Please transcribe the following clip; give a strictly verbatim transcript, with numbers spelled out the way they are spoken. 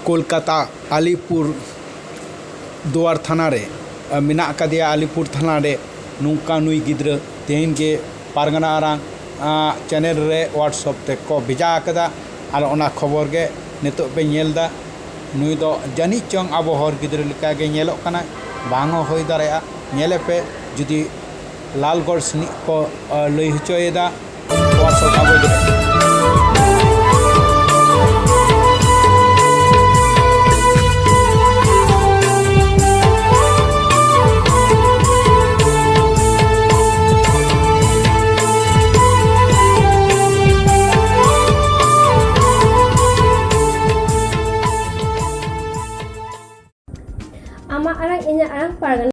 ᱠᱳᱞᱠᱟᱛᱟ ᱟᱞᱤᱯᱩᱨ ᱫᱩᱣᱟᱨ ᱛᱷᱟᱱᱟ ᱨᱮ, ᱟ, ᱢᱮᱱᱟᱜ ᱟᱠᱟᱫᱮᱭᱟ᱾ ᱟᱞᱤᱯᱩᱨ ᱛᱷᱟᱱᱟ ᱨᱮ ᱱᱚᱝᱠᱟ ᱱᱩᱭ ᱜᱤᱫᱽᱨᱟᱹ ᱛᱮᱦᱮᱧ ᱜᱮ ᱯᱟᱨᱜᱟᱱᱟ ᱟᱨᱟᱝ, ᱟ, ᱪᱮᱱᱮᱞ ᱨᱮ WhatsApp ᱛᱮᱠᱚ ᱵᱷᱮᱡᱟ ᱟᱠᱟᱫᱟ᱾ ᱟᱨ ᱚᱱᱟ ᱠᱷᱚᱵᱚᱨ ᱜᱮ ᱱᱤᱛᱚᱜ ᱯᱮ ᱧᱮᱞ ᱮᱫᱟ᱾ ᱱᱩᱭ ᱫᱚ ᱡᱟᱹᱱᱤᱡ ᱪᱚᱝ ᱟᱵᱚ ᱦᱚᱲ ᱜᱤᱫᱽᱨᱟᱹ ᱞᱮᱠᱟ ᱜᱮ ᱧᱮᱞᱚᱜ ᱠᱟᱱᱟᱭ, ᱵᱟᱝ ᱦᱚᱸ ᱦᱩᱭ ᱫᱟᱲᱮᱭᱟᱜᱼᱟ᱾ ᱧᱮᱞᱮ ᱯᱮ, ᱡᱩᱫᱤ ᱞᱟᱞᱜᱚᱲ ᱥᱮᱱᱤᱡ ᱠᱚ, ᱟ, ᱞᱟᱹᱭ ᱦᱚᱪᱚᱭᱮᱫᱟ, ᱱᱚᱣᱟ ᱥᱚᱵᱷᱟ ᱵᱚᱡᱽ ᱨᱮ᱾ ᱟᱢᱟᱜ ᱟᱲᱟᱝ, ᱤᱧᱟᱹᱜ ᱟᱲᱟᱝ, ᱯᱟᱨᱜᱟᱱᱟ᱾